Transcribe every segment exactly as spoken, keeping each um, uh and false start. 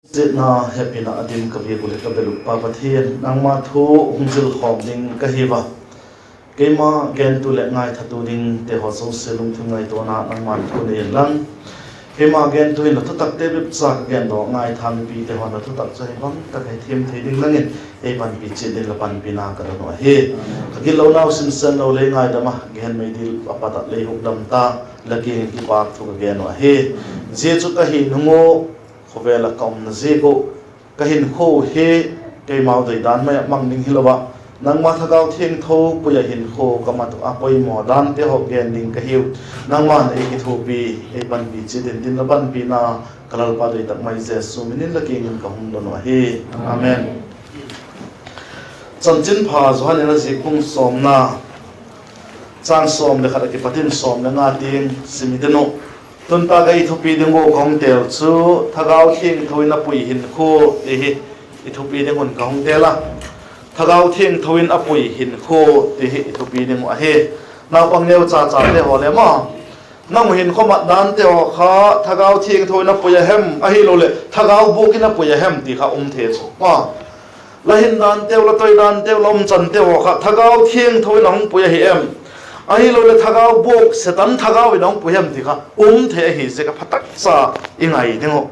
Siatna hepina a dim ka biak uh leh ka bel uh Pa Pathian, nangma thu hung zilkhawm ding ka hiu a. Keima gentu leh ngaithatu dingte haw zosia lungthim ngaituana nangma'n thu nei inla, keima gentu in la thutakte bepcha ka gen daw a, ngaitha mipite haw'n la thutak chu hibang tak a hethiam thei ding dingin ei panpi chiat dingin la panpina ka don uh ahi. Ka gitlonau simsen lo lei ngaidam a, gen mei dil a pat ah lei hukdam ta, la kiang in kipâk thu ka gen uh ahi. Zia chu ka hin hung u, khawvel ah ka umna ziak uh, ka hinkhua hi keimau doi dan mai ah mang ding hilo ah, nangma Thagau Thiangtho pui ah hinkhua ka mat uh a, poimaw dante haw gen ding ka hiu. Nangma'n ei kithuapi, ei panpi chiat intin, la panpina ka Lalpa doi tak mai Jesu min in la kiang in ka hung don uh ahi. Amen. Chanchinpha Johan in a zik bung sawmna, châng sawm leh khat a kipat in sawm leh nga tiang sim i tin uh. Tun tak ah i thupi ding ua ka hung têl chu, Thagau Thiangtho in a pui hinkhua ti hi i thupi ding un ka hung têl a. Thagau Thiangtho in a pui hinkhua ti hi i thupi ding uh ahi. Naupang neucha chate haw le maw, nang uh hinkhua mat dante haw kha Thagau Thiangtho in a pui a hem, ahiloleh thagau buak in a pui a hem ti kha um thei chu maw. La hin danteu, la toi danteu, la um chanteu haw kha Thagau Thiangtho in a hung pui ahi em, ahiloleh thagau buak, Setan thagau in a hung pui hem ti kha um thei ahi ziak a pha tak cha i ngai ding uh.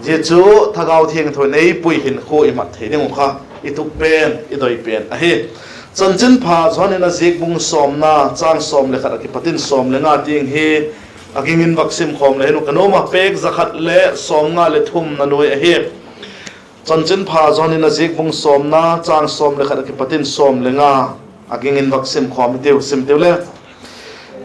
Zia chu Thagau Thiangtho in ei pui hinkhua i mat thei ding uh kha i tup pen, i doi pen ahi. Chanchinpha Johan in a zik bung sawmna, châng sawm leh khat a kipat in sawm leh nga tiang hi a ging in vak sim khawm le hin uh ka nuam a, pêk za khat leh sawmnga leh thumna nuai ahi. Chanchinpha Johan in a zik bung sawmna, châng sawm leh khat a kipat in sawm leh nga, a ging in vak sim khawm i tiu, sim tiu le.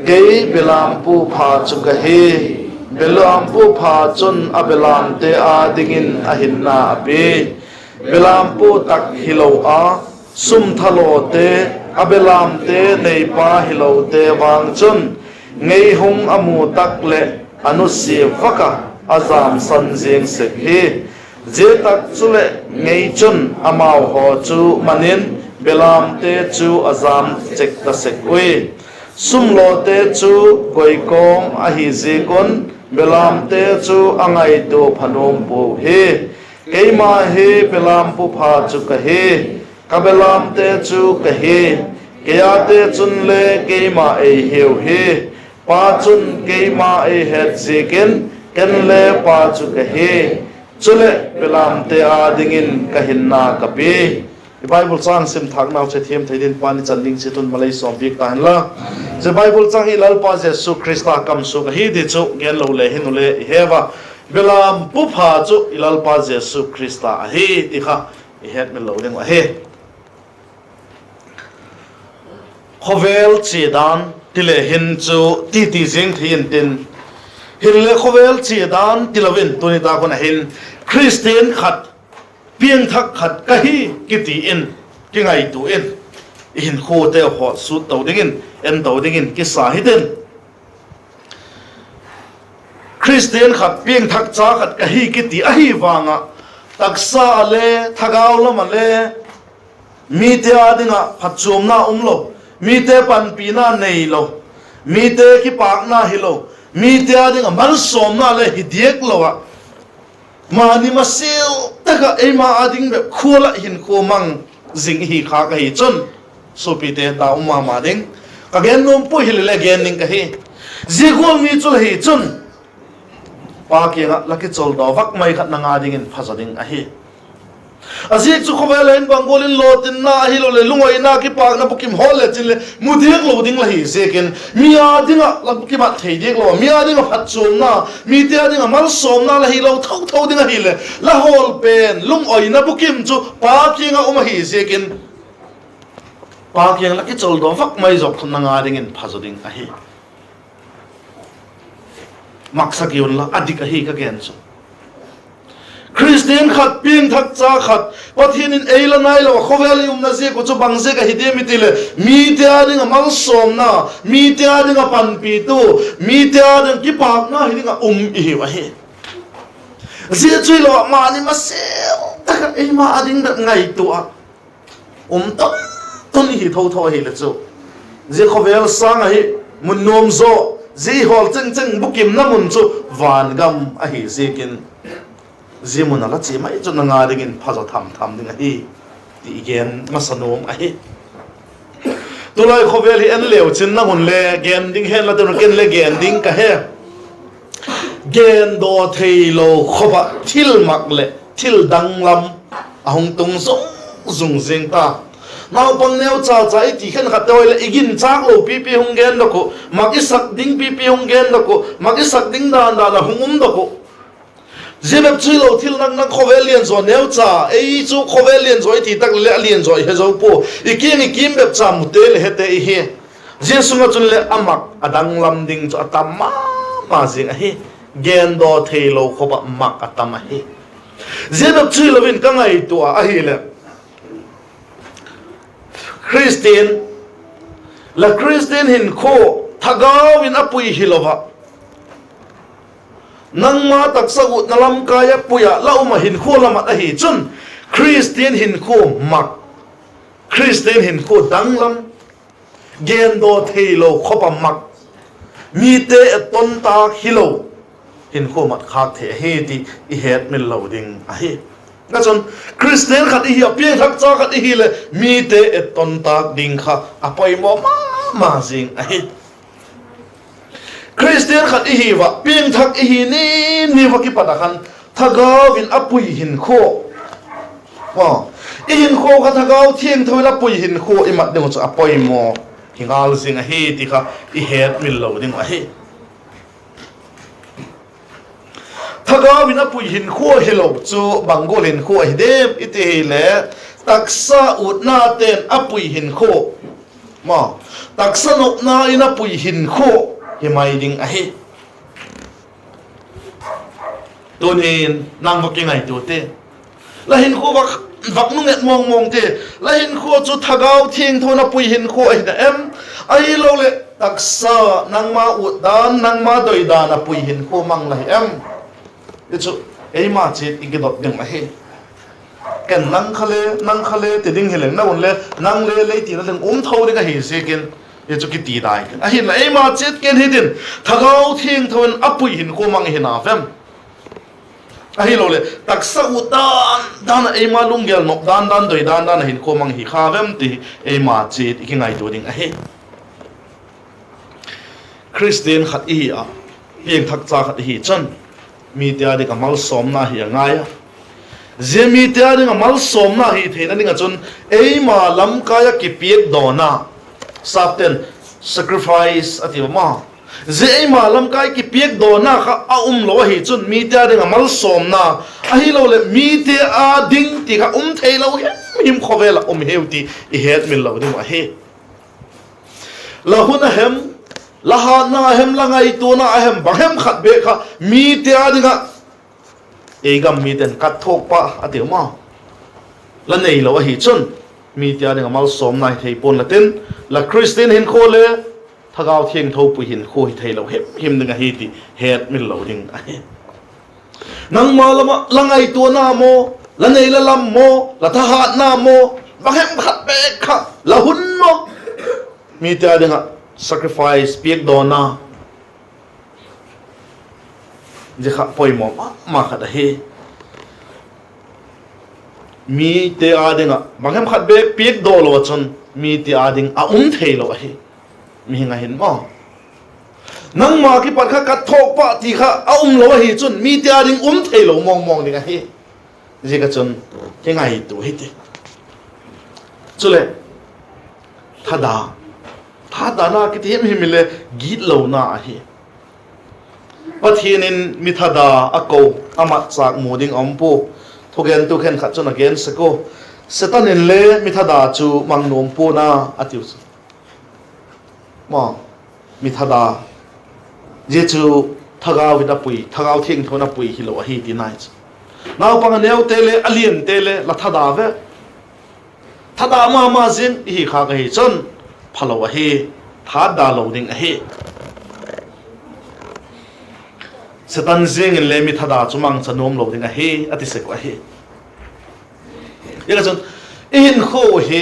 Kei belampu pha chu ka hi. Belampu pha chun a belamte â dingin a hinna a pia. Belampu tak hilo a, sum thalawte, a belamte neipa hilote vang chun, ngei hung a mu tak leh a nusia vak a, a jamsan ziang sek hi. Zia tak chuleh ngei chun amau haw chu man in belamte chu a jam chek ta sek ui. Sumlawte chu koi kawm ahi ziak un, belamte chu a ngaitua pha nuam puau hi. Keima hi belampu pha chu ka hi, ka belamte chu ka hi, kei âte chunle keima ei hiu hi. Pa chun keima ei het ziakin, ken le Pa chu ka hi, chuleh belamte â dingin ka hinna ka pia. I Bible châng sim thâknau chu hethiam thei dingin Pa'n i chan ding chiat un malei sawm piak ta hen la. Zia Bible châng hi Lalpa Jesu Khrista kamsuak ahi ti chu gen lo le hin u le i he ua. Belampu pha chu i Lalpa Jesu Khrista ahi ti kha i hetmil lo ding uh ahi. Khawvel chia dan ti le hin chu titi zing thei intin, hinle khawvel chia dan tilo in tuni tak hun a hin Khristian khat, piangthak khat ka hi kiti in kingaitua in, i hinkhuate haw sut to dingin, en to dingin kisa hitin. Khristian khat, piangthak cha khat ka hi kiti ahi vang ah, taksa ah le, thagau lam ah le, mite â ding ah phatchuamna um lo, mite panpina nei lo, mite kipâkna hilo, mite â ding ah malsawmna le hi diak lo ah, mani masial tak ah eima â ding bep khual ah hinkhua mang zing i hi khâk ahi chun, suapite ta um ma ma ding. Ka gen nuam puai, hilele gen ding ka hi. Zia gual mi chu la hi chun, Pa kiang ah la kichawldaw vak mai khat nang â dingin phazaw ding ahi. A ziak chu khawvel ah hin bang gual in lawtinna ahiloleh lungoina, kipâkna bukim hawl le chin leh mu diak lo ding la hi ziakin, mi â ding ah la kimat thei diak lo, mi â ding ah phatchuamna, mite â ding ah malsawmna la hilo tho tho ding ahileh, la hawl pen lungoina bukim chu Pa kiang ah um ahi ziakin, Pa kiang la kichawldaw vak mai zawk chun nang â dingin phazaw ding ahi. Maksak unla, a dik ahi ka gen chu. Khristian khat, piangthak cha khat, Pathian in ei la nailo ah khawvel i umna ziak uh chu bang ziak ahi diam i ti leh, mite â ding ah malsawmna, mite â ding ah panpitu, mite â ding ah kipâkna hi ding ah um i hiu ahi. Zia chu hilo ah mani masial tak ah eima â ding bep ngaitua ah um ton ton i hi tho tho ahile chu, zia khawvel sâng ahi mun nuam zaw, zia i hawl cheng cheng bukimna mun chu van gam ahi ziakin, zia mun a la chia mai chu nang â dingin phazaw tham tham ding ahi, ti i gen masa nuam ahi. Tulai khawvel hi en leu chin nang un le gen ding hen la, tin ken le gen ding ka he. Gendaw theilo khop ah thil mak leh thil danglam a hung tung zung zung zing ta. Naupang neucha cha i ti khenkhatte haw leh i ginchâk lo pipi hung gendok uh, mak i sak ding pipi hung gendok uh, mak i sak ding dan dan a hung umdok uh. Zia bep chu hilo, thil nak nak khawvel lianzaw neucha, ei chu khawvel lianzaw i ti tak leh a lianzaw i he zo pua, i kiang i kim bep cha mute leh hete i hi. Zia sung ah chun leh a mak a danglam ding chu a tam ma ma zing ahi. Gendaw theilo khop ah mak a tam ahi. Zia bep chu hilo in ka ngaitua ahileh, Khristian, la Khristian hinkhua thagau in a pui hilo ah, nangma taksa utna lamkai a pui ah la um ah hinkhua la mat ahi chun, Khristian hinkhua mak, Khristian hinkhua danglam, gendaw theilo khop ah mak, mite etton tâk hilo hinkhua mat khâk thei ahi ti i hetmil lo ding ahi. Ka chun, Khristian khat i hi a, piangthak cha khat i hileh mite etton tâk ding kha a poimaw ma ma zing ahi. Khristian khat i hi ua, piangthak i hi ni ni ua kipat ah khan, thagau in a pui hinkhua, i hinkhua kha thagau thiangtho in a pui hinkhua i mat ding uh chu a poimaw hi ngal zing ahi ti kha i hetmil lo ding uh ahi. Thagau in a pui hinkhua hilo chu bang gual hinkhua ahi diam i ti hileh, taksa utnate'n a pui hinkhua, taksa nopna in a pui hinkhua hi mai ding ahi. Tuni'n nang va kingaitua ti, la hinkhua va, va nung et mawng mawng ti, la hinkhua chu thagau thiangtho in a pui hinkhua ahi na em? Ahiloleh taksa, nangma ut dan, nangma doi dan a pui hinkhua mang la hi em? Hi chu eima chiat i kidot ding ahi. Ken nang kha le, nang kha le ti ding hileng, nang un le, nang le lei tina ding um tho ding ahi ziakin, hi chu kiti dai kin. Ahinla eima chiat ken hitin, thagau thiangtho in a pui hinkhua mang i hi na vem? Ahiloleh taksa ut dan dan ah, eima lunggel nop dan dan, doi dan dan a hinkhua mang i hi kha vem ti eima chiat i kingaitua ding ahi. Khristian khat i hi a, piangthak cha khat i hi chun, mite â ding a malsawmna hi a ngai a. Zia mite â ding a malsawmna hi theina ding ah chun, eima lamkai ah kipiakdawna, sapte'n sacrifice a ti ua ma, zia eima lamkai kipiakdawna kha a um lo ahi chun, mite â ding a malsawmna, ahiloleh mite â ding ti kha um theilo him him khawvel ah um hiu ti i hetmil lo ding uh ahi. La hun a hem, la hatna a hem, la ngaituana a hem, bang hem khat bêk kha mite â ding ah, ei gam mite'n kat thuak pa a ti ua ma, la neilo ahi chun, mite â ding a malsawmna hi thei pua'n la tin, la Khristian hinkhua le thagau thiangtho pui hinkhua hi theilo him him ding ahi ti hetmil lo ding ahi. Nangma lam ah la ngaituana maw, la nei la lam maw, la thahatna maw, bang hem khat bêk kha la hun maw, mite â ding ah sacrifice, piakdawna, zia kha poimaw ma ma khat ahi. Mite â ding ah bang hem khat bêk piakdaw lo ah chun, mite â ding a um theilo ahi. Mihing a hin maw, nangma kipat kha kat thuak pa ti kha a um lo ahi chun, mite â ding um theilo mawng mawng ding ahi. Ziak ah chun, kingaitua hi ti. Chuleh, thada, thahatdana kiti him him hile, gitlona ahi. Pathian in mi thada a ko, a matchâk mu ding a um pua. Thugentu khenkhat chun a gen sek ua, Setan inle mi thada chu mang nuam pua'n a, a tiu chu. Mi thada, zia chu thagau in a pui, thagau thiangtho in a pui hilo ahi ti nai chu. Naupang a neute le a liante le la thada ve. Thada ma ma zing i hi khâk ahi chun, phalo ahi, thahatda lo ding ahi. Setan ziang inle mi thada chu mangcha nuam lo ding ahi, a ti sek uh ahi. Ziak ah chun, i hinkhua hi,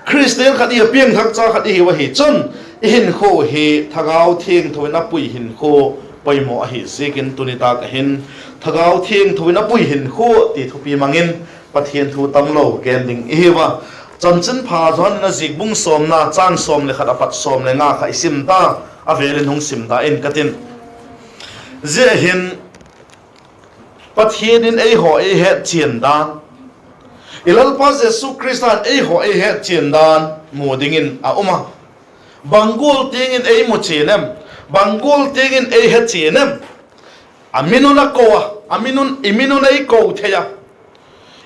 Khristian khat i hi a, piangthak cha khat i hiu ahi chun, i hinkhua hi thagau thiangtho in a pui hinkhua poimaw ahi ziakin tuni tâk a hin Thagau Thiangtho in a pui hinkhua ti thupi mang in Pathian thu tamlo gen ding i hiu a. Chanchinpha Johan in a zik bung sawmna châng sawm leh khat a pat sawm leh nga kha i sim ta, a vêl in hung sim ta in ka tin. Zia hin Pathian in eihaw ei hetchian dan, i Lalpa Jesu Khrista in eihaw ei hetchian dan mu dingin a um a. Bang gual tiang in ei mu chian em? Bang gual tiang in ei he chian em? A min un a ko a, a min un, i min un ei ko thei a,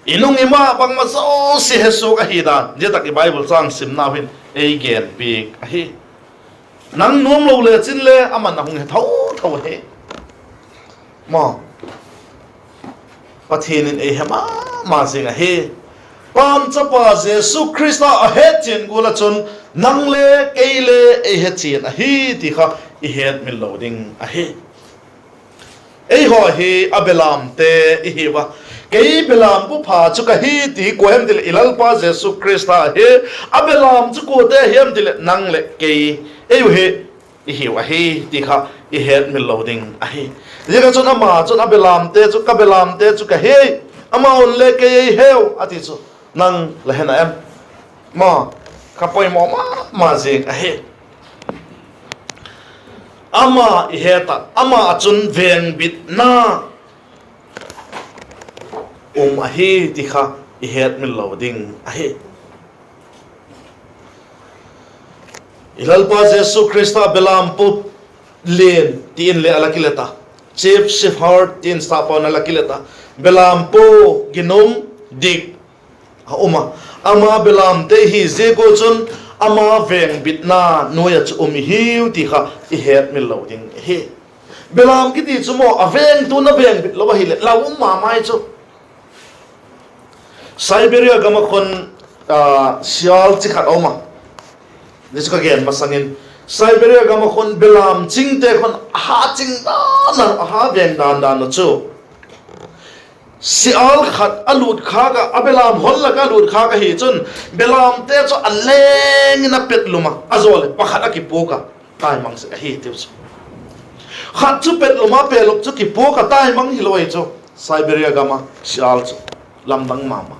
i nung i ma bangma zosia he suak ahi dan zia tak i Bible châng simnau hin ei genpiak ahi. Nang nuamlo le chin le aman a hung he tho tho ahi. Pathian in ei he ma ma zing ahi. Pa'n chapa Jesu Khrista a hetchian gual ah chun nang le kei le ei he chian ahi ti kha i hetmil lo ding ahi. Eihaw hi a belamte i hiu a. Kei belam pu pha chu ka hi ti kua hem ti leh i Lalpa Jesu Khrista hi. A belam chu kuate hiam ti leh nang leh kei, ei u hi i hiu ahi ti kha i hetmil lo ding ahi. Ziak ah chun ama chun a belamte chu, ka belamte chu ka hi, amau'n le kei ei heu a ti chu nang la he na em? Ma, ka poimaw ma ma zing ahi. Ama i het ah, ama ah chun vengbitna um ahi ti kha i hetmil lo ding ahi. I Lalpa Jesu Khrista belam pu lian ti in le a la kilet a, chief shepherd ti in sapa'n a la kilet a, belam pu ginum dik a um a. Ama belamte hi ziak ua chun ama vengbitna nuai ah chu um i hiu ti kha i hetmil lo ding ahi. Belam kiti chu maw, a vengtu'n a vengbit lo ahileh lau um ma mai chu. Siberia gam ah khun sial chi khat a um a, zia chu ka gen masang in, Siberia gam ah khun belam chingte khun a ha ching dan dan, a ha veng dan dan uh chu sial khat a lût khâk ah, a belam hon lak ah lût khâk ahi chun, belamte chu a leng in a pet lum a, a zaw leh pakhat a kipuak a, tai mang sek ahi tiu chu. Khat chu pet lum a, pet lum chu kipuak a, tai mang hilo ahi chu. Siberia gam ah sial chu lamdang ma ma.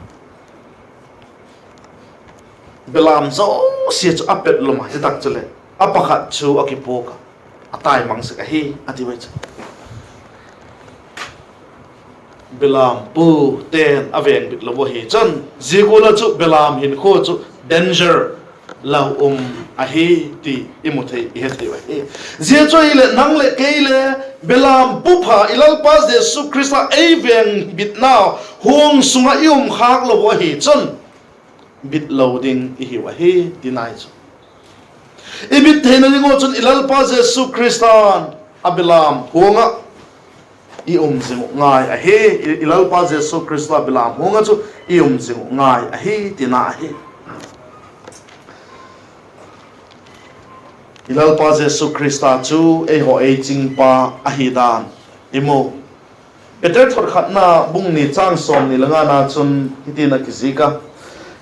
Belam zosia chu a pet lum a, zia tak chuleh a pakhat chu a kipuak a, a tai mang sek ahi a tiu ahi chu. Belam pute'n a vengbit lo ahi chun, zia gual ah chu belam hinkhua chu danger, lau um ahi ti i mu thei, i he thei uh ahi. Zia chu ahileh nang leh kei le belam pu pha i Lalpa Jesu Khrista ei vengbitna huang sung ah i um khâk lo uh ahi chun, bit lo ding i hiu ahi ti nai chu. I bit theina ding ua chun i Lalpa Jesu Khrista'n a belam huang ah i um zing uh ngai ahi. I Lalpa Jesu Khrista belam huang ah chu i um zing uh ngai ahi tina ahi. I Lalpa Jesu Khrista chu eihaw ei chingpa ahi dan i mu. Peter thot khatna bung ni châng sawmni le ngana chun hitin a kizik a: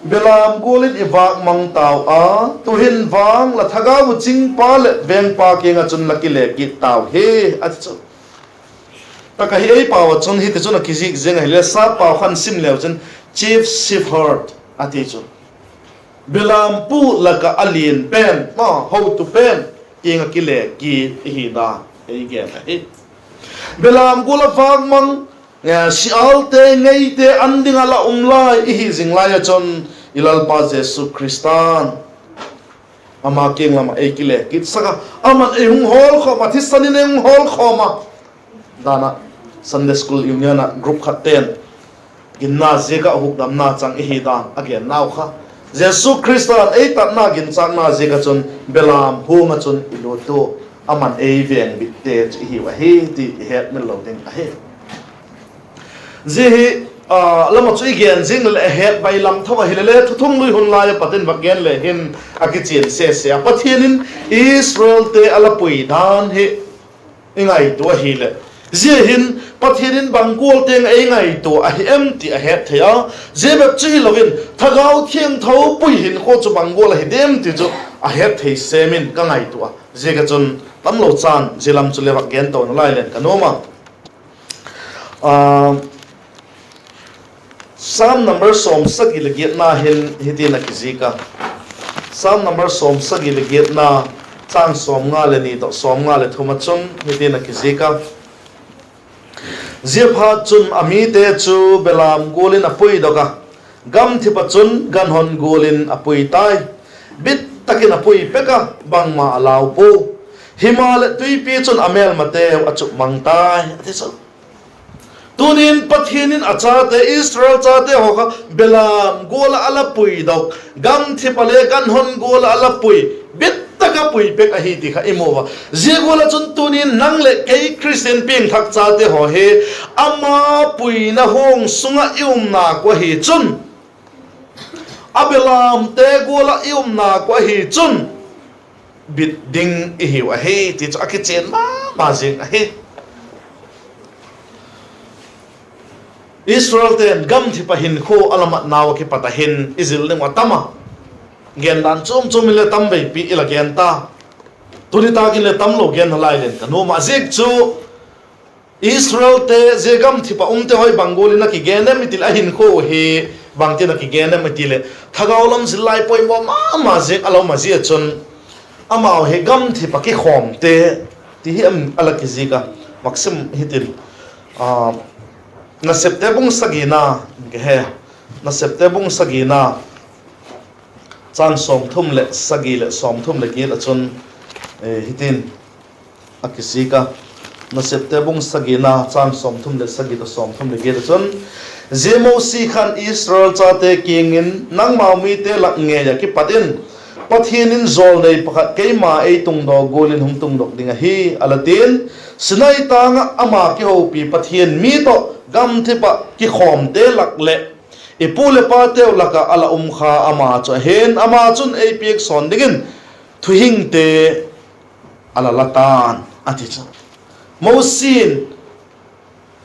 Belam gual in i vâk mang tau a, tu'hin vang la thagau uh chingpa leh vengpa kiang ah chun la kile kit tau hi, a ti chu. Tak ah hi ei pau ah chun hitichun a kizik ziang ahile, sap pau khan sim leu chun chief shepherd a ti chu. Belam pu lak ah a lian pen, hotu pen kiang ah kile kit i hi dan ei gen ahi. Belam gual ah vâk mang, sialte, ngeite an ding ah la um lai i hi zing lai ah chun, i Lalpa Jesu Khrista'n ama kiang lam ah ei kile kitsak a, ama'n ei hung hawlkhawm a, thisan in ei hung hawlkhawm a. Dan ah Sunday School Union ah group khatte'n ginna ziak ah hukdamna chang i hi dan a gennau kha, Jesu Khrista'n ei tatna ginchâkna ziak ah chun belam huang ah chun i lut ua, ama'n ei vengbitte chu i hiu ahi ti i hetmil lo ding ahi. Zia hi lam ah chu i gen zing leh het bailam tho ahile le, Thuthunglui hun lai ah pat in vak gen le hin a kichian sese a, Pathian in Israelte a la pui dan hi i ngaitua ahileh, zia hin Pathian in bang gual tiang ei ngaitua ahi em ti a het thei a. Zia bep chu hilo in Thagau Thiangtho pui hinkhua chu bang gual ahi diam ti chu a het thei sem in ka ngaitua a. Ziak ah chun Tamlo chan zia lam chu le vak gen to nalai leng ka nuam a. Sam number sawmsagi leh giatna hin hitin a kizik a. Sam number sawmsagi leh giatna, châng sawmnga leh ni tawh sawmnga leh thum ah chun hitin a kizik a: Ziaphatchun a mite chu belam gual in a puidok a, gamthip ah chun ganhon gual in a pui tai. Bit tak in a pui pek a, bangma a lau pua. Himaleh, tuipi chun a mêlmateu a chupmang tai, a ti chu. Tuni'n Pathian in a chate, Israel chate haw kha belam gual ah a la puidok, gamthip ah le ganhon gual ah a la pui, bit tak a pui pek ahi ti kha i mu a. Zia gual ah chun tuni'n nang leh kei Khristian piangthak chate haw hi ama puina huang sung ah i umna kua hi chun, a belamte gual ah i umna kua hi chun, bit ding i hiu ahi ti chu a kichian ma ma zing ahi. Israelte'n gamthip ah hinkhua a la matnau ah kipat a hin i zil ding uh a tam a, gendan chuam chuam in le tam veipi i la gen ta. Tuni tâk in le tamlo gen nalai leng ka nuam a, ziak chu Israelte zia gamthip ah umte haw hi bang gual in a kigen em i ti leh, a hinkhua hi bangtin a kigen em i ti leh, thagau lam zillai poimaw ma ma ziang a la um a, zia chun amau hi gamthip ah kikhawmte ti hi a la kizik a. Vak sim hitin, Nasepte bung sagina, ka he, Nasepte bung sagina, châng sawmthum leh sagi leh sawmthum leh giat ah chun hitin a kizik a. Nasepte bung sagina, châng sawmthum leh sagi tawh sawmthum leh giat ah chun, Zia Mosi khan Israel chate kiang in, Nangmau mite lak ngei ah kipat in Pathian in jawlnei pakhat keima ei tungdok gual in hung tungdok ding ahi, a la ti'n. Sinai tâng ah ama kihopi Pathian mi tawh gamthip ah kikhawmte lak leh i pu leh pateu lak ah a la um kha ama chu ahi'n, ama chun ei piak sawn dingin thuhingte a la la ta'n, a ti chu. Mosi in,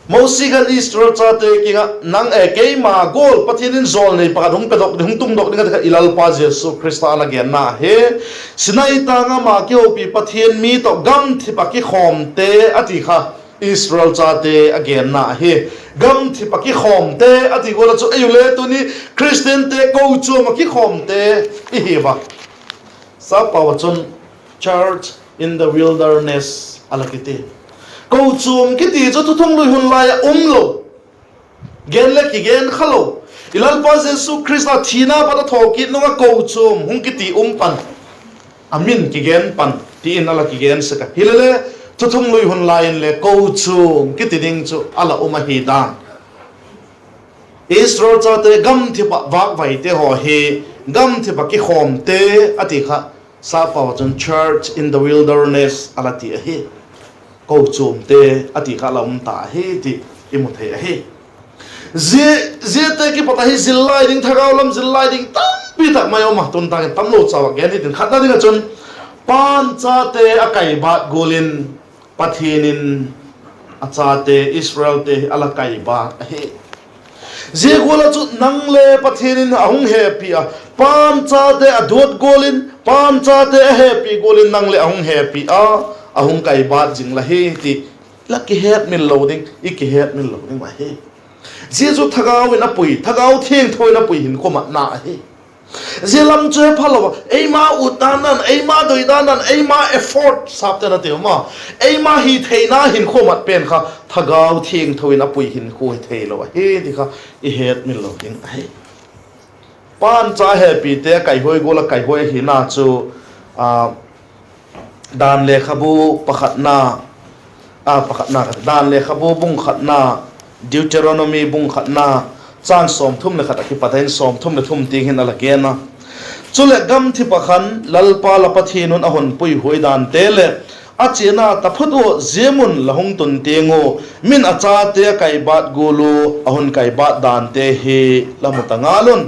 Mosi khan Israel chate kiang ah, Nang, e, keima gual Pathian in jawlnei pakhat hung pedok ding, hung tungdok ding a ti kha i Lalpa Jesu Khrista a la genna ahi. Sinai tâng ah ama kihopi Pathian mi tawh gamthip ah kikhawmte a ti kha Israel chate a genna ahi. Gamthip ah kikhawmte a ti gual ah chu ei u le tuni Khristiante kochuam ah kikhawmte i hi a. Sappau ah chun church in the wilderness a la kiti. Kochuam kiti chu thuthunglui hun lai ah um lo, gen le kigen kha lo, i Lalpa Jesu Khrista thina pat a thawkit nung ah kochuam hung kiti um pan, a min kigen pan ti in a la kigen sek a. Hilele, thuthunglui hun lai in le kochuam kiti ding chu a la um ahi dan. Israel chate gamthip ah vâkvaite haw hi gamthip ah kikhawmte a ti kha, Sappau ah chun church in the wilderness a la ti ahi. Kochuamte a ti kha a la um ta ahi ti i mu thei ahi. Zia, ziate kipat ahi zillai ding, thagau lam zillai ding tampi tak mai um a, tun tâk in tamlo chau a gen hitin, khatna ding ah chun, Pa'n chate a kaibât gual in Pathian in a chate Israelte hi a la kaibât ahi. Zia gual ah chu nang le Pathian in a hung hepi a, Pa'n chate a duat gual in, Pa'n chate a hepi gual in nang le a hung hepi a, a hung kaibât zing la hi ti la kihetmil lo ding, i kihetmil lo ding ahi. Zia chu thagau in a pui, Thagau Thiangtho in a pui hinkhua matna ahi. Zia lam chu he phalo a, eima ut dan dan, eima doi dan dan, eima effort sapte na ti um a, eima hitheina hinkhua mat pen kha Thagau Thiangtho in a pui hinkhua hi theilo ahi ti kha i hetmil lo ding ahi. Pa'n cha hepite kaihuai gual a kaihuai ahina chu, Dan lekhabu pakhatna, a, pakhatna, Dan lekhabu bung khatna, Deuteronomy bung khatna, châng sawmthum leh khat a kipat in sawmthum leh thum tiang hin a la gen a. Chuleh gamthip ah khan Lalpa la Pathian un a hun puihuai dante leh a chiana taphot ua zia mun la hung tun tiang ua, min a chate a kaibât gual ua a hun kaibât dante hi la mu ta ngal un.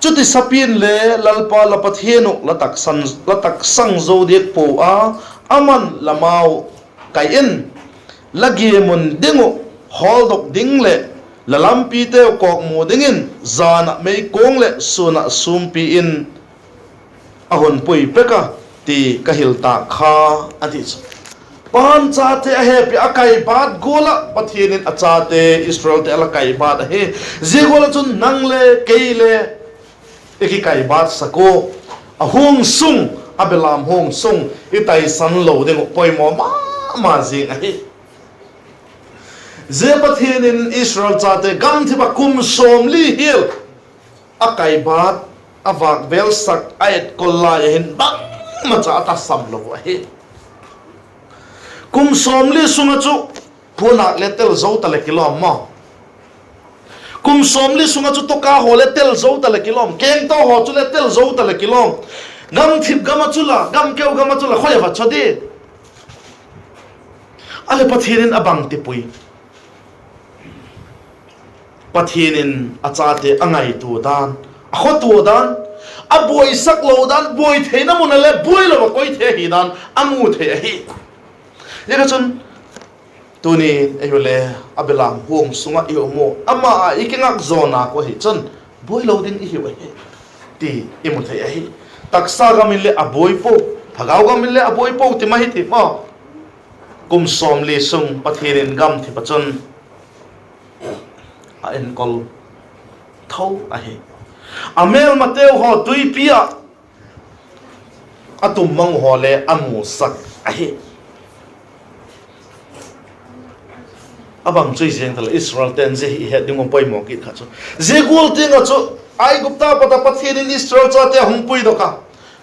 Chuti sapi'n le Lalpa la Pathian uh la taksang zo diak pua a, ama'n la mau kai in, la giamun ding uh hawldok ding leh la lampiteu kawkmu dingin jan ah meikuang leh sûn ah sûmpi in a hun pui pek a, ti ka hil tâk kha, a ti chu. Pa'n chate a hepi a, a kaibat gual ah Pathian in a chate Israelte a la kaibat ahi. Zia gual ah chun nang le kei le i kikaibatsak ua, a huang sung, a belam huang sung i taisan lo ding uh poimaw ma ma zing ahi. Zia Pathian in Israel chate gamthip ah kum sawmli hial a kaibat, a vâkvêlsak, a etkol lai ah hin bangmacha a tasam lo uh ahi. Kum sawmli sung ah chu puanâk le tel zo ta leh kilawm maw. Kum sawmli sung ah chu tawka haw le tel zo ta leh kilawm, kengto haw chu le tel zo ta leh kilawm. Gamthip gam ah chu la, gamkeu gam ah chu la khoi a va chaw di? A leh Pathian in a bang ti pui? Pathian in a chate a ngaitua dan, a khotua dan, a buaisak lo dan, buai theina mun ah le buai lo a koi thei ahi dan a mu thei ahi. Ziaziakchun, tuni'n ei u le a belam huang sung ah i um u, ama ah i kingak zawna khu ahi chun buai lo ding i hiu ahi ti i mu thei ahi. Taksa gam in le a buai pua, thagau gam in le a buai pua ti mai hi ti maw. Kum sawmli sung Pathian in gamthip ah chun a enkol tho ahi. A mêlmateu haw tuipi ah a tum mang uh haw le a musak ahi. A bang chu i ziang ta leh Israelte'n zia hi i het ding uh poimaw kit kha chu, zia gual tiang ah chu Aigupta pat ah Pathian in Israel chate a hung puidok a,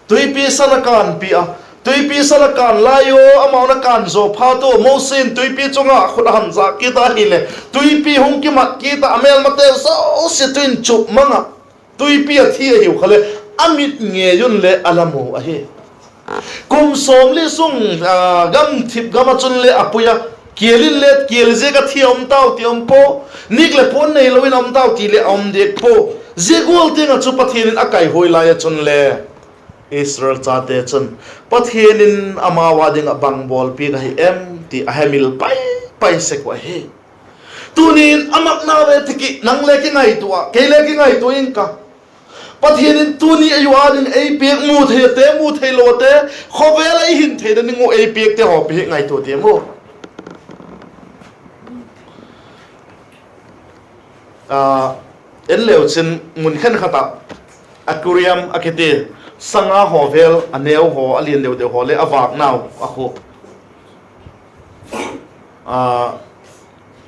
tuipi san a kânpi a, tuipi san a kân lai ua amau'n a kân zaw phat ua, Mosi in tuipi chung ah khut a han zâk kit a hileh, tuipi hung kimat kit ah, a mêlmateu zosia tu in chup mang ah, tuipi a thi ahiu kha leh, a mit ngei un le a la mu ahi. Kum sawmli sung, gamthip gam ah chun le a pui a, kial in le kial ziak a thi a um tau ti a um pua, nîk leh puan neilo in a um tau ti le a um diak pua. Zia gual tiang ah chu Pathian in a kaihuai lai ah chun le Israel chate chun Pathian in amau â ding ah bang bawlpiak ahi em ti a hemil pai pai sek uh ahi. Tuni'n a makna ve thik i nang le kingaitua a, kei le kingaitua ing ka. Pathian in tuni ei u â ding ei piak, mu thei ate, mu theilo ate, khawvel ah i hin theina ding uh ei piakte haw pi hi ngaitua tiam u. En leu chin mun khenkhat ah aquarium a kiti, sanga haw vel, a neu haw, a lian deu deu haw le a vâknau a khu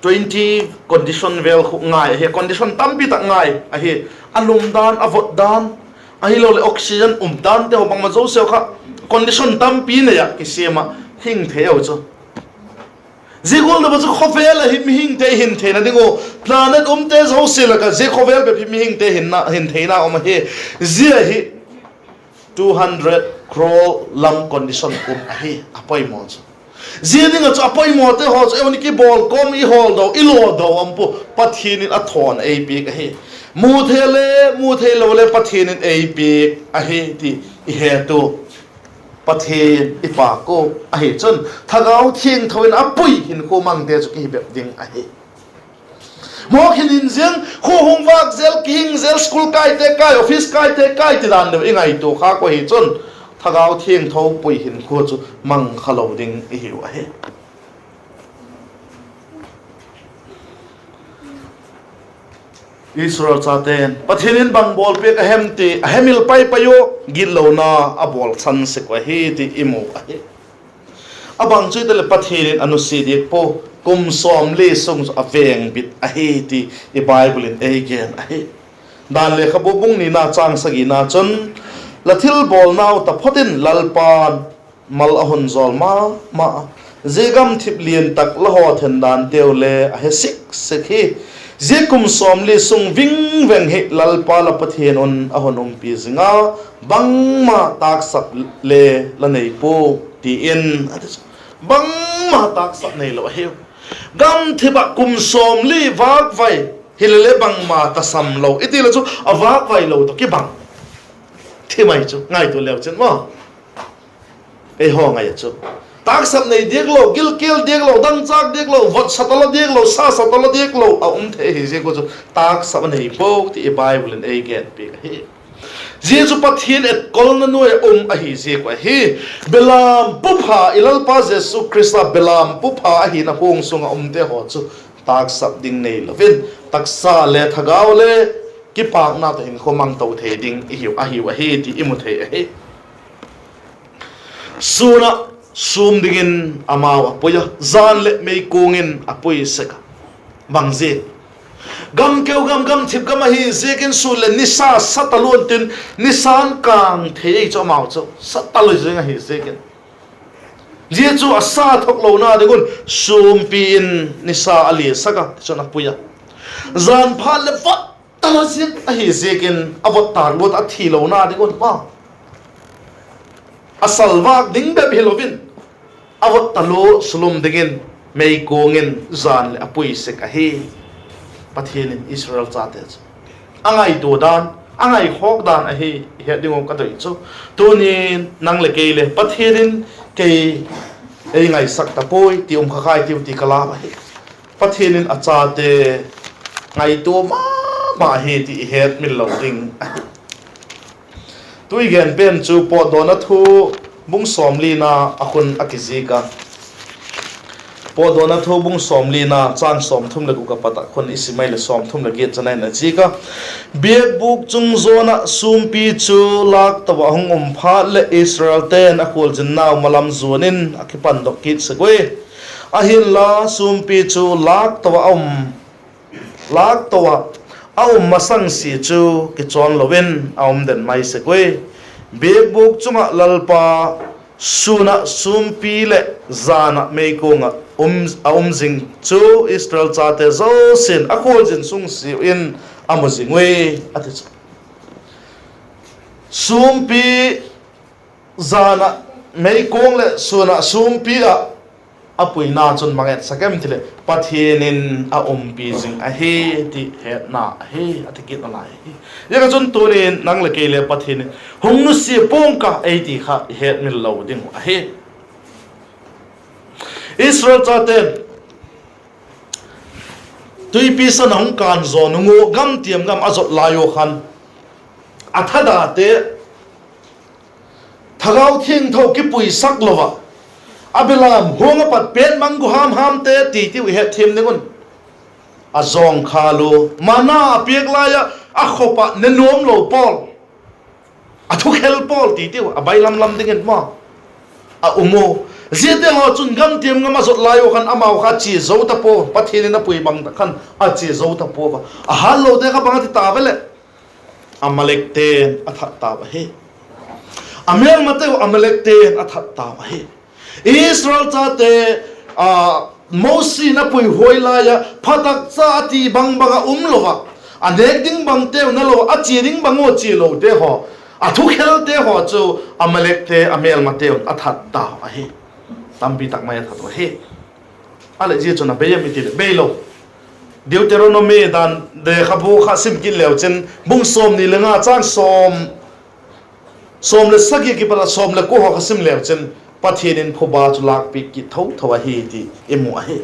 twenty condition vel khu ngai ahi, condition tampi tak ngai ahi. A lum dan, a vot dan, ahiloleh oxygen um dante haw bangma zosiau kha condition tampi nei ah kisiam ah hing thei u chu. Zia gual deu a chu khawvel ah hi mihingte hin theina ding uh, planet umte zosia lak ah zia khawvel bep hi mihingte hin theina um ahi. Zia hi two hundred crore lam condition um ahi, a poimaw chu. Zia ding ah chu a poimawte haw chu ei hun i kibawl kawm, i hawl do, i law do um pua, Pathian in a thawn ei piak ahi. Mu thei le mu theilo le Pathian in ei piak ahi ti i het u. Pathian i pâk u ahi chun, Thagau Thiangtho in a pui hinkhua mangte chu kihi bep ding ahi. Mawk hin in ziang, khua hung vâk zel, kihing zel, school kaite kai, office kaite kai ti dan deu i ngaitua khâk u ahi chun, Thagau Thiangtho pui hinkhua chu mang kha lo ding i hiu ahi. Israel chate'n Pathian in bang bawlpiak a hem ti a hemil pai pai u, gitlona a bawlsan sek uh ahi ti i mu ahi. A bang chu hita leh Pathian in a nusia diak pua, kum sawmli sung chu a vengbit ahi ti i Bible in ei gen ahi. Dan Lekhabu bung nina châng sagina chun, La thilbawlnau taphot in Lalpa'n mal a hun zawl ma ma a, zia gamthip lian tak la haw then danteu le a he sik sek hi. Zia kum sawmli sung vingveng hi Lalpa la Pathian un a hun umpi zing a, bangma tâksap le la nei pua, ti in a ti chu. Bangma tâksap neilo ahiu. Gamthip ah kum sawmli vâkvai hile le bangma tasam lo i ti le chu a vâkvai lo tawh kibang thi mai chu ngaitua leu chin maw. Eihaw ngai a chu tâksap nei diak lo, gilkial diak lo, dangchâk diak lo, votsa talo diak lo, sasa talo diak lo a um thei ahi ziak u chu tâksap a nei pua ti i Bible in ei genpiak ahi. Zia chu Pathian etkolna nuai ah um ahi ziak uh ahi. Belam pupha, i Lalpa Jesu Khrista belam pupha ahina huang sung ah umte haw chu tâksak ding neilo in, taksa le thagau le kipâkna tawh hinkhua mang to thei ding i hiu, ahiu ahi ti i mu thei ahi. Sûn ah sûm dingin amau a pui a, jan leh meikuang in a pui sek a. Bang ziak? Gam keu gam, gamthip gam ahi ziakin sûn leh nisa sa talua intin, nisa'n kâng thei ei chu amau chu sa talua zing ahi ziakin. Zia chu a sa thawk lona ding un sûmpi in nisa a liasak a, tichun a pui a. Jan phat leh vot talo ziak ahi ziakin a vot tâk luat a, thi lona ding un ma a salvâk ding bep hilo in, a vot talua sulum dingin meikuang in jan leh a pui sek ahi. Pathian in Israel chate chu a ngaitua dan, a ngaikhawk dan ahi, i het ding uh ka doi chu. Tuni'n nang leh kei le Pathian in kei ei ngaisak ta puai ti um kha khai tiu ti ka lau ahi. Pathian in a chate ngaitua ma ma hi ti i hetmil lo ding ahi. Tu i gen pen chu Pawtdawna Thu bung sawmlina a khun a kizik a. Pawtdawna Thu bung sawmlina châng sawmthum leh guk a pat ah khun i sim ai leh sawmthum leh giat chan a in a zik a. Biakbûk chung zawn ah sûmpi chu lâkto ah a hung um phat leh Israelte'n a khualzinnau malam zuan in a kipandok kit sek ui. Ahinla sûmpi chu lâkto ah a um lâkto ah a um masang sia chu kichawn lo in a um den mai sek ui. Biakbûk chung ah Lalpa, sûn ah sûmpi leh jan ah meikuang ah a um zing chu Israel chate zosia'n a khualzin sung siau in a mu zing ui, a ti chu. Sûmpi, jan ah meikuang leh sûn ah sûmpi ah a puina chun mang et sak em ti leh Pathian in a umpi zing ahi ti hetna ahi, a ti kit nalai hi. Ziaka chun tuni'n nang leh kei le Pathian in hung nusia pua'ng ka ei ti kha i hetmil lo ding uh ahi. Israel chate'n Tuipi San a hung kân zaw nung ua gamtiam gam a zot lai ua khan, a thadate Thagau Thiangtho kipuisak lo ah, a belam huang ah pat pêtmang gu ham hamte ti tiu i hetthiam ding un, a zawngkhal u, mana a piak lai ah a khop ah ne nuam lo pawl, a thukhel pawl ti tiu a bailam lam dingin ma a um u. Ziate haw chun gamtiam gam a zot lai ua khan amau kha chia zo ta pua, Pathian in a pui bang tak khan a chia zo ta pua a. A hatlote kha bang a ti ta ve leh, Amalekte'n a that tau ahi. A mêlmateu Amalekte'n a that tau ahi. Israel chate, a, Mosi in a puihuai lai ah phatakcha a ti bang bang ah um lo ah, a nêk ding bangteu ne lo ah, a chia ding bang ua chia lote haw, a thukhelte haw chu Amalekte a mêlmateu'n a that tau ahi. Tampi tak mai a that uh ahi. A leh zia chun a bei em i ti leh beilo. Deuteronomy dan lekhabu kha sim kit leu chin, bung sawmni le nga châng sawm, sawm le sagi kipat ah sawm le kua haw kha sim leu chin, Pathian in phuba chu lâkpiak kit tho tho ahi ti i mu ahi.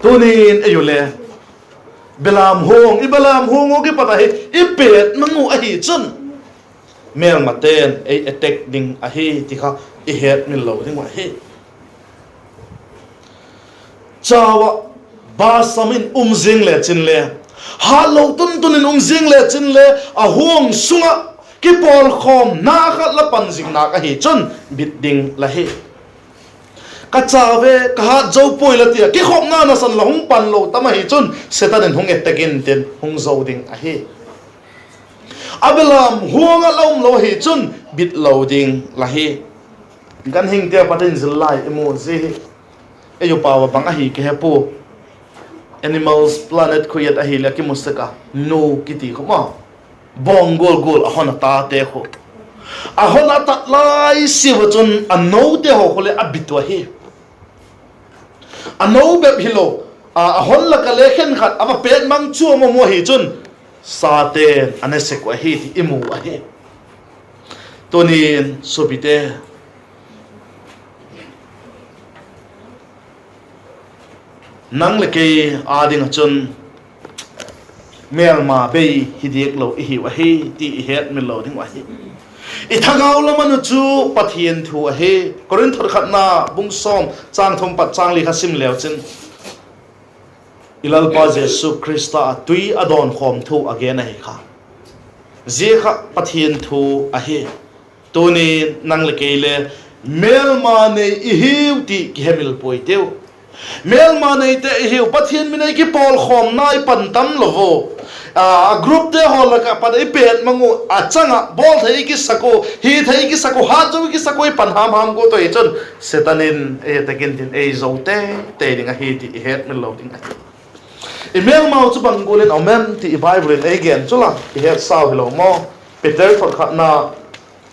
Tunin ei u le belam huang, i belam huang uh kipat ahi, i pêtmang uh ahi chun mêlmate'n ei attack ding ahi ti kha i hetmil lo ding uh ahi. Chau ah basam in um ziang le chin le, hatlo tun tun in um ziang le chin le, a huang sung ah kipawlkhawmna khat la pan zing nâk ahi chun bit ding la hi. Ka chau ve, ka hat zo puai la ti a kikhopna nasan la hung pan lo tam ahi chun Setan in hung attack intin hung zo ding ahi. A belam huang ah la um lo ahi chun bit lo ding la hi. Ganhingte a pat in zillai i mu zi hi. Ei u pau a bang ahi ka he pua. Animals Planet khu et ahileh a kimu sek a, nu kiti khawm a, bawng gual gual a hon a tate khu, a hon a tat lai siau ah chun a note haw khu leh a bit uh ahi. A no bep hilo, a, a hon lak ah le khenkhat a va pêtmang chuam um uh ahi chun, sate'n a ne sek uh ahi ti i mu ahi. Tunin suapite, nang leh kei â ding ah chun mêlma bei hi diak lo i hiu ahi ti i hetmil lo ding uh ahi. I thagau lam a nu chu Pathian thu ahi. Korinth khatna bung sawm châng thum pat châng li kha sim leu chin, i Lalpa Jesu Khrista tui a dawnkhawm thu a gen ahi kha. Zia kha Pathian thu ahi. Tuni nang leh kei le mêlma nei i hiu ti kihemil puai tiu. Mêlma neite i hiu, Pathian min ei kipawlkhawmna i pan tam lo ua, a groupte haw lak ah pat ei pêt mang ua, a chang ah bawl thei i kisak ua, hi thei i kisak ua, hat zo i kisak ua, i pan ham ham guat ua hi chun, Setan in ei tak intin ei zo tei tei ding ahi ti i hetmil lo ding ahi. I mêlmau chu bang gual in a um em ti i Bible in ei gen chu la i hetsau hilo maw? Peter thot khatna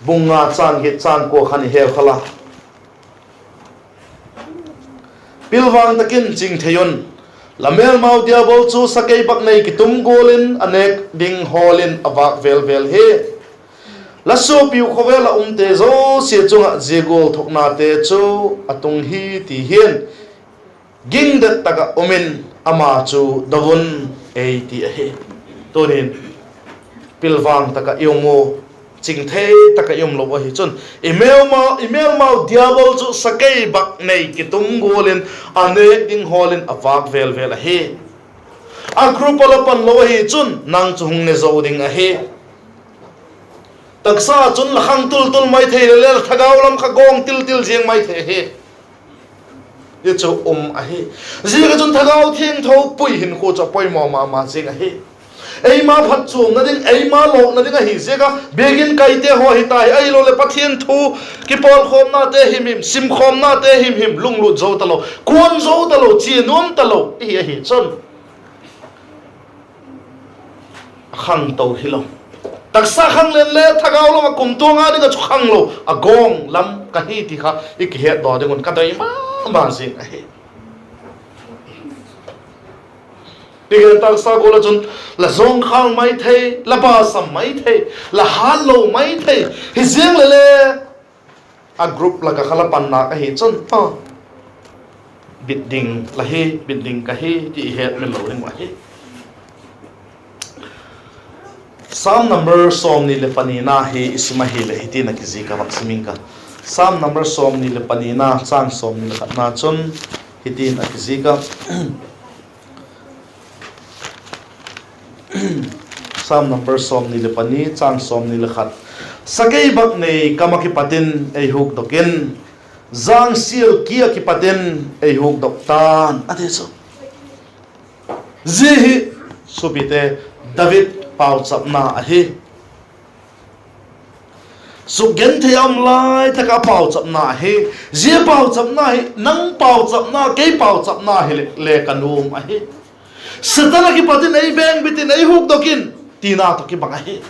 bung nga châng giat châng kua khan i heu kha la. Pilvang tak in ching thei un, la mêlmau diabol chu sakei bâk nei kitum gual in a nêk ding hawl in a vâk vêl vêl hi. La suapiu khawvel ah umte zosia chung ah zia gual thoknate chu a tung hi ti hian, gingdet tak ah um in ama chu do un, ei ti ahi. Tunin pilvang tak ah i um u, chingthei tak ah i um lo ahi chun, i mêlmau diabol chu sakei bâk nei kitum gual in a nêk ding hawl in a vâk vêl vêl ahi. A group ah la pan lo ahi chun nang chu hung ne zo ding ahi. Taksa chun la khang tul tul mai thei le le, la thagau lam kha gawng til til ziang mai thei ahi. Hi chu um ahi. Ziak ah chun Thagau Thiangtho pui hinkhua chu a poimaw ma ma zing ahi. Eima phatchuamna ding, eima lawkna ding ahi ziak a, biakin kaite haw hita hi, ahiloleh Pathian thu kipawlkhawmnate him him, simkhawmnate him him, lunglut zo talo, kuan zo talo, chia nuam talo i hi ahi chun, a khangto hilo. Taksa khang len le thagau lam ah kumtuang a ding ah chu khanglo, a gawng lam ka hi ti kha i kihetdaw ding un ka doi ma ma zing ahi. I gen taksa gual ah chun, la zawngkhâl mai thei, la basam mai thei, la hâtlo mai thei, hi ziang le le, a group lak ah kha la pan nâk ahi chun, bit ding la hi, bit ding ka hi ti i hetmil lo ding uh ahi. Sam number sawmni leh panina hi i sim ahileh hitin a kizik a, vak sim ing ka. Sam number sawmni leh panina, châng sawmni leh khatna chun hitin a kizik a. Sam number sawmni leh pani, châng sawmni leh khat. Sakei bâk nei kam ah kipat in ei hukdok in, jângsial ki ah kipat in ei hukdok ta'n, a ti chu. Zia hi, suapite, David pauchapna ahi. Sukgenthei a um lai tak ah a pauchapna ahi. Zia pauchapna hi nang pauchapna, kei pauchapna hileh le ka nuam ahi. Setan ah kipat in ei vengbit in, ei hukdok in, tina tawh kibang ahi.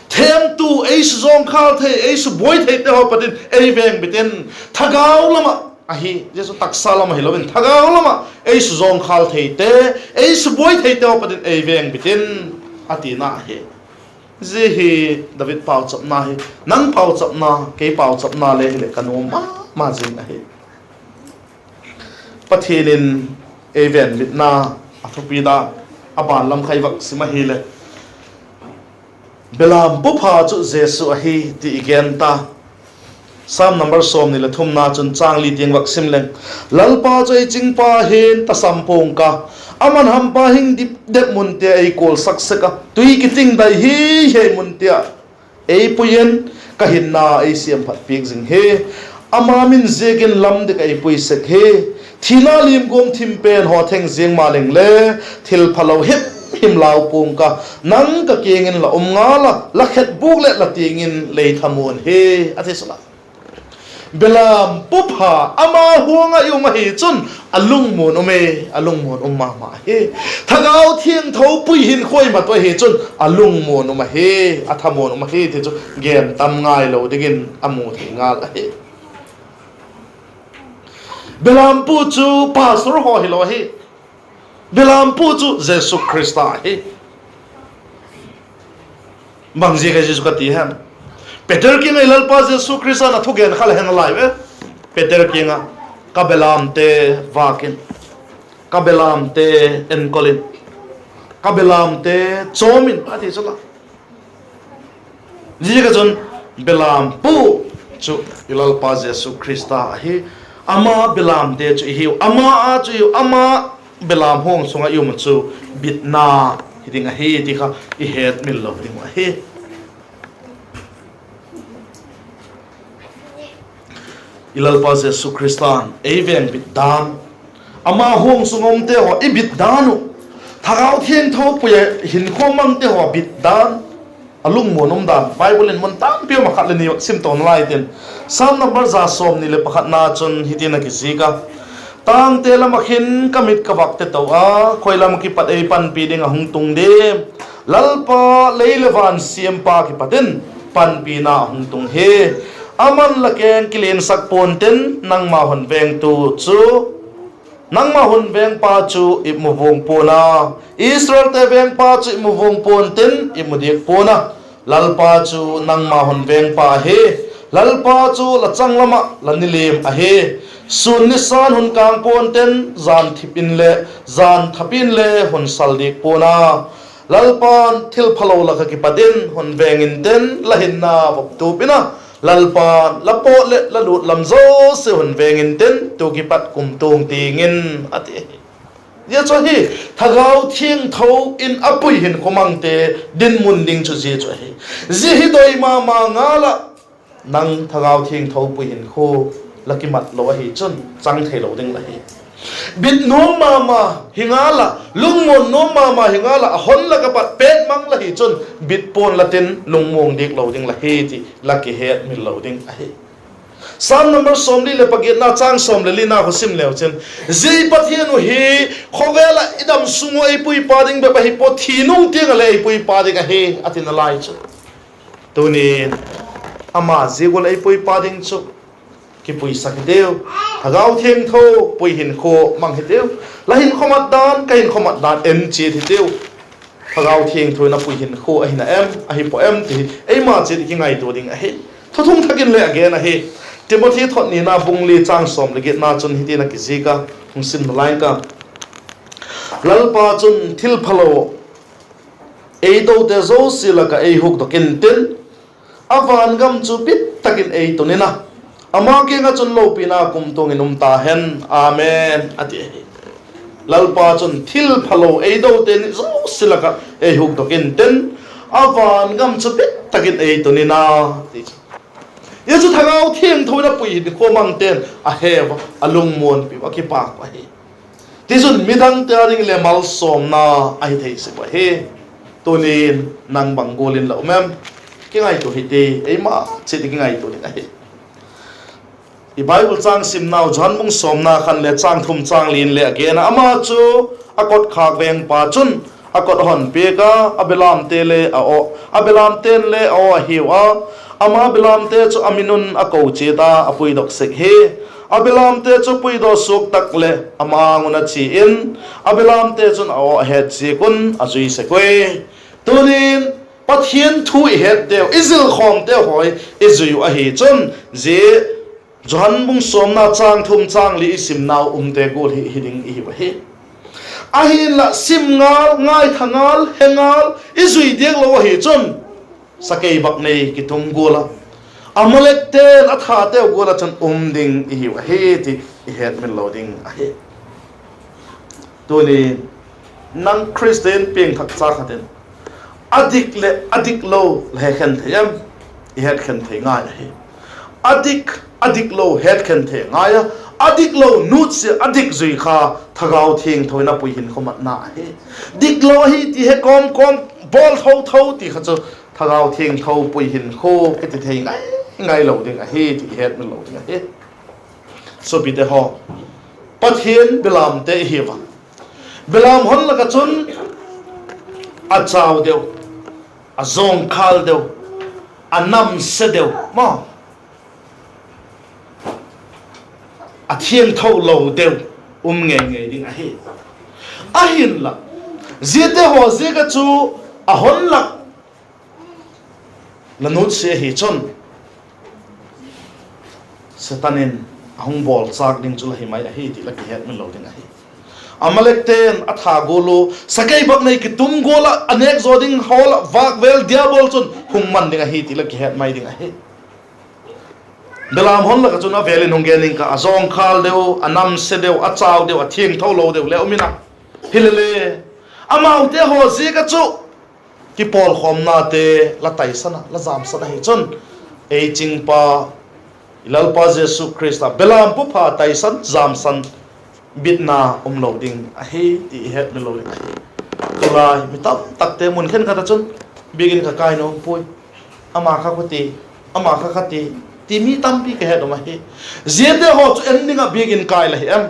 Thêmtu, ei suzawngkhâl thei, ei subuai theite haw pat in ei vengbit in, thagau lam ah ahi, zia chu taksa lam ah hilo in, thagau lam ah ei suzawngkhâl theite, ei subuai theite haw pat in ei vengbit in, a tina ahi. Zia hi David pauchapna hi, nang pauchapna, kei pauchapna le hileh ka nuam ma ma zing ahi. Pathian in ei venbitna a thupi dan, a ban lam kha i vak sim ahileh, Belam pupha chu Jesu ahi ti i gen ta. Sam number sawmni leh thumna chun châng li tiang vak sim leng, Lalpa chu ei chingpa hin tasam pua'ng ka, ama'n hampa hing dip dep munte ah ei kualsak sek a, tui kitingdai hi hiai munte ah ei pui in, ka hinna ei siamphat piak zing hi. Ama min ziakin lam dik ah ei pui sek hi. Thina limguam thim pen haw theng ziang maleng le, thilphalo himhim lau pua'ng ka, nang ka kiang in la um ngal a, la khetbûk leh la tiang in lei thamuan hi, a ti sala. Belam pupha ama huang ah i um ahi chun, a lungmuan um e, a lungmuan um ma ma hi. Thagau Thiangtho pui hinkhua i mat uh ahi chun, a lungmuan um ahi, a thamuan um ahi ti chu gen tam ngailo dingin a mu thei ngal ahi. Belampu chu pastor haw hilo ahi. Belampu chu Jesu Khrista ahi. Bangziak a zia chu ka ti hem? Peter kiang ah i Lalpa Jesu Khrista'n a thugen kha la he nalai ve. Peter kiang ah, ka belamte vâk in, ka belamte enkol in, ka belamte chawm in, a ti chu la. Ziak a chun belam pu chu i Lalpa Jesu Khrista ahi. Ama belamte chu i hiu, ama â chu i hiu, ama belam huang sung ah i um chu bitna hi ding ahi ti kha i hetmil lo ding uh ahi. I Lalpa Jesu Khrista'n ei veng bit dan, ama huang sung a umte haw i bit dan uh, Thagau Thiangtho pui a hinkhua mangte haw bit dan, a lungmuan um dan Bible in mun tampi um a, khat leh ni sim to nalai tin. Sam number za sawmni leh pakhatna chun hitin a kizik a: Tângte lam ah khin ka mit ka vak te to a, khoi lam ah kipat ei panpi ding a hung tung diam? Lalpa, lei leh van siampa kipat in panpina a hung tung hi. Aman la keng kilensak pua'n tin, nangma hun vengtu chu, nangma hun vengpa chu i mu vuang pua'n a, Israelte vengpa chu i mu vuang pua'n tin i mu diak pua'n a. Lalpa chu nangma hun vengpa ahi. Lalpa chu la changlam ah la nilim ahi. Sûn nisa'n hun kâng pua'n tin, jan thip in le, jan thap in le hun sal diak pua'n a. Lalpa'n thil phalo lak ah kipat in hun veng intin, la hinna vop tup in a, Lalpa'n la pawt leh la lût lam zosia hun veng intin, tu kipat kumtuang tiang in, a ti ahi. Zia chu ahi, Thagau Thiangtho in a pui hinkhua mangte dinmun ding chu zia chu ahi. Zia hi doi ma ma ngal ah, nang Thagau Thiangtho pui hinkhua la kimat lo ahi chun chang theilo ding la hi. Bit nuam ma ma hi ngal ah, lungmuan nuam ma ma hi ngal ah, a hon lak ah pat pêt mang la hi chun, bit pua'n la tin lungmuang diak lo ding la hi ti la kihetmil lo ding ahi. Sam number sawmli leh pagiatna, châng sawm leh lina kha sim leu chun, zia Pathian uh hi khawvel ah i dam sung ua ei puipa ding bep ahi pua, thi nung tiang ah le ei puipa ding ahi, a ti nalai chu. Tunin ama zia gual ei puipa ding chu kipuisak hitiu. Thagau Thiangtho pui hinkhua mang hitiu. La hinkhua mat dan, ka hinkhua mat dan en chiat hitiu. Thagau Thiangtho in a pui hinkhua ahi na em, ahi pua em ti eima chiat i kingaitua ding ahi. Thuthung Thak in le a gen ahi. Timothy thot nina bung li châng sawm leh giatna chun hitin a kizik a, hung sim nalai ka: Lalpa chun thil phalo ei dote zosia lak ah ei hukdok intin, a van gam chu bit tak in ei tun in a, ama kiang ah chun lopina kumtuang in um ta hen. Amen, a ti ahi. Lalpa chun thil phalo ei dote ni zosia lak ah ei hukdok intin, a van gam chu bit tak in ei tun in a, ti chu. Zia chu Thagau Thiangtho in a pui hinkhua mangte'n a he ua, a lungmuanpi ua, a kipâk ua ahi. Tichun midangte â ding leh malsawmna ahi thei sek ua ahi. Tunin nang bang gual in la um em? Kingaitua hiti, eima chiat i kingaitua ding ahi. I Bible châng simnau Johan bung sawmna khan le châng thum châng li in le a gen a, ama chu a kotkhâk vengpa chun a kot a hon piak a, a belamte le a aw, a belamte'n le a aw a hiu a, ama belamte chu a min un a ko chiat a, a puidok sek hi. A belamte chu puidaw suak tak leh ama âng un a chia in, a belamte chun a aw a het ziak un a zui sek ui. Tunin Pathian thu i hetteu, i zilkhawmteu haw i zui uh ahi chun, zia Johan bung sawmna châng thum châng li i simnau umte gual hi hi ding i hiu ahi. Ahinla sim ngal, ngaitha ngal, he ngal i zui diak lo ahi chun, sakeibaknei kitung gual ah, Amalekte'n a thateu gual ah chun um ding i hiu ahi ti i hetmil lo ding ahi. Tuni nang Khristian piangthak cha khat in a dik leh a dik lo la he khen thei em? I het khen thei ngai ahi. A dik, a dik lo het khen thei ngai a, a dik lo nutsia a dik zui kha Thagau Thiangtho in a pui hinkhua matna ahi. Dik lo ahi ti he kawm kawm, bawl tho tho ti kha chu Thagau Thiangtho pui hinkhua kiti thei ngai ngai lo ding ahi ti i hetmil lo ding ahi. Suapite haw, Pathian belamte i hiu a, belam hon lak ah chun a chau deu, a zawngkhâl deu, a namse deu maw, a thiangtho lo deu um ngei ngei ding ahi. Ahinla, ziate haw ziak ah chu a hon lak la nutsia ahi chun, Satan in a hung bawlchâk ding chu la hi mai ahi ti la kihetmil lo ding ahi. Amalekte'n a that gual ua, sakeibaknei kitum gual ah a nêk zaw ding hawl ah vâkvêl diabol chun hung man ding ahi ti la kihet mai ding ahi. Belam hon lak ah chun a vêl in hung gen ing ka, a zawngkhâl deu, a namse deu, a chau deu, a thiangtho lo deu le um in a, hile le, amaute haw ziak ah chu kipawlkhawmnate la taisan a, la jamsan ahi chun, ei chingpa, i Lalpa Jesu Khrista belam pupha taisan, jamsan, bitna um lo ding ahi ti i hetmil lo ding ahi. Tulai mi tamtakte mun khenkhat ah chun, biakin ka kai nuam puai, ama kha kha ti, ama kha kha ti, ti mi tampi ka het um ahi. Ziate haw chu en ding ah biakin kai la hi em?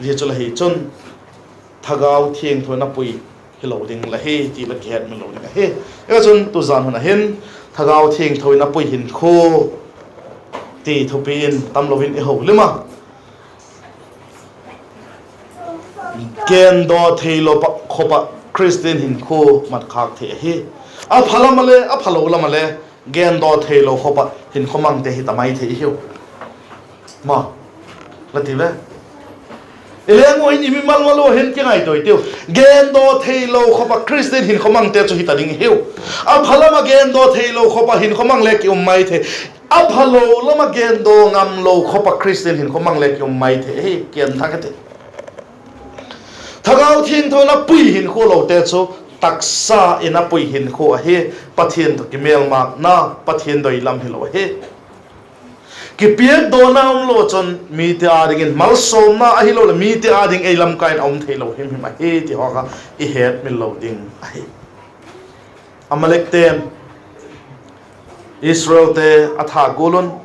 Zia chu la hi chun, Thagau Thiangtho in a pui hilo ding la hi ti la kihetmil lo ding ahi. Hika chun tuzan hun ah hin, Thagau Thiangtho in a pui hinkhua ti thupi in tamlo in i ho lim a. Gendaw theilo khop ah Khristian hinkhua mat khâk thei ahi. A pha lam ah le, a phalo lam ah le, gendaw theilo khop ah hinkhua mangte hi ta mai thei hiu. Ma, la ti ve. I leng ua hin, i mimal mal ua hin kingaitua i tiu. Gendaw theilo khop ah Khristian hinkhua mangte chu hi ta ding hiu. A pha lam ah gendaw theilo khop ah hinkhua mang le ki um mai thei. A phalo lam ah gendaw ngamlo khop ah Khristian hinkhua mang le ki um mai thei hi, kiang thak a ti. Thagau Thiangtho in a pui hinkhua lote chu, taksa in a pui hinkhua ahi. Pathian tawh kimêlmâkna, Pathian doi lam hilo ahi. Kipiakdawna um lo chun mite â dingin malsawmna ahiloleh mite â ding ei lamkai in a um theilo himhim ahi ti haw kha i hetmil lo ding ahi. Amalekte'n Israelte a that gual un,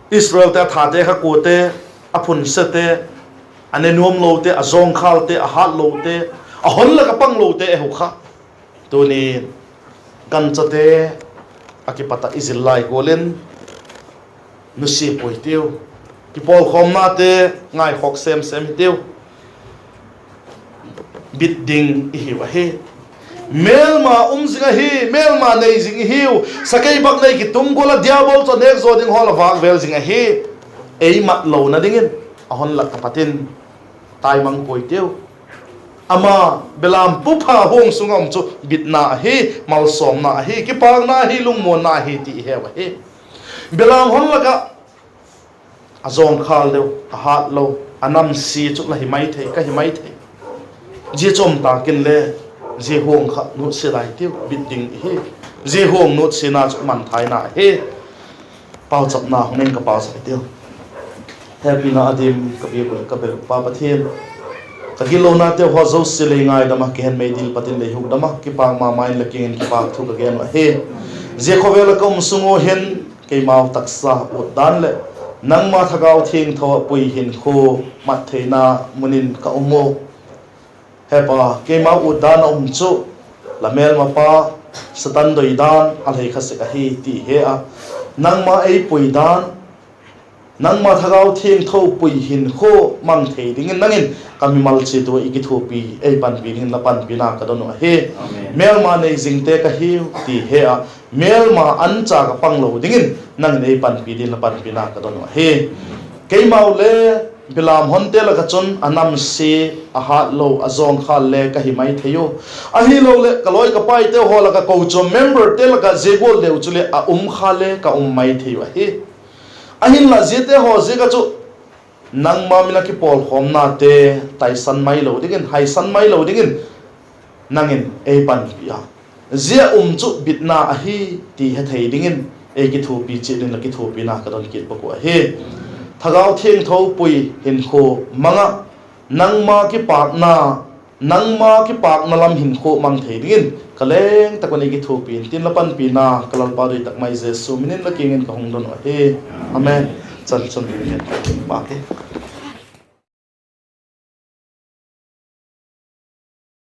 Israelte a thate kha kuate, a phunsete, a ne nuamlote, a zawngkhâlte, a hâtlote, a hon lak ah panglote ahiu kha. Tuni'n ganchate a kipat ah i zil lai gual in nusia puai tiu. Kipawlkhawmnate ngaikhawk semsem hitiu. Bit ding i hiu ahi. Mêlma um zing ahi, mêlma nei zing i hiu. Sakeibaknei kitum gual ah diabol chu a nêk zaw ding hawl ah vâkvêl zing ahi. Ei mat lona dingin a hon lak ah pat in taimang puai tiu. Ama belam pupha huang sung ah um chu bitna ahi, malsawmna ahi, kipâkna ahi, lungmuanna ahi ti i heu ahi. Belam hon lak ah a zawngkhâl deu, a hâtlo, a namsia chu la hi mai thei, ka hi mai thei. Zia chu um tâk inle, zia huang kha nutsia lai tiu, bit ding i hi. Zia huang nutsiana chu manthaina ahi. Pauchapna hung ing ka, pauchap i tiu. Hepina a dim ka biak uh leh ka bel uh Pa Pathian, ka gitlonateu haw zosia lei ngaidam ah, kihen mei dil pat in lei hukdam ah, kipâk ma ma in la kiang in kipâk thu ka gen uh ahi. Zia khawvel ah ka um sung ua hin, keimau taksa ut dan leh nangma Thagau Thiangtho ah pui hinkhua mat theina mun in ka um u. He Pa, keimau ut dan a um chu la mêlmapa Satan doi dan a lei kha sek ahi ti he a, nangma ei pui dan, nangma Thagau Thiangtho pui hinkhua mang thei dingin nang in ka mimal chiat ua i kithuapi, ei panpi dingin la panpina ka don uh ahi. Mêlma nei zingte ka hiu ti he a, mêlma anchâk ah panglo dingin nang in ei panpi dingin la panpina ka don uh ahi. Keimau le belam honte lak ah chun a namsia, a hâtlo, a zawngkhâl le ka hi mai thei u. Ahiloleh ka lawi ka paiteu haw lak ah, kochuam memberte lak ah zia gual deu chuleh a um kha le ka um mai thei uh ahi. Ahinla ziate haw ziak ah chu nangma min a kipawlkhawmnate taisan mailo dingin, haisan mailo dingin nang in ei panpi a, zia um chu bitna ahi ti hethei dingin ei kithuapi chiat in la kithuapina ka don kit bak uh ahi. Thagau Thiangtho pui hinkhua mang ah, nangma kipâkna, nangma kipâkna lam hinkhua mang thei dingin ka leng tak un ei kithuapi intin, la panpina ka Lalpa doi tak mai Jesu min in la kiang in ka hung don uh ahi. Amen. Chan chun ding hen, Pa ke.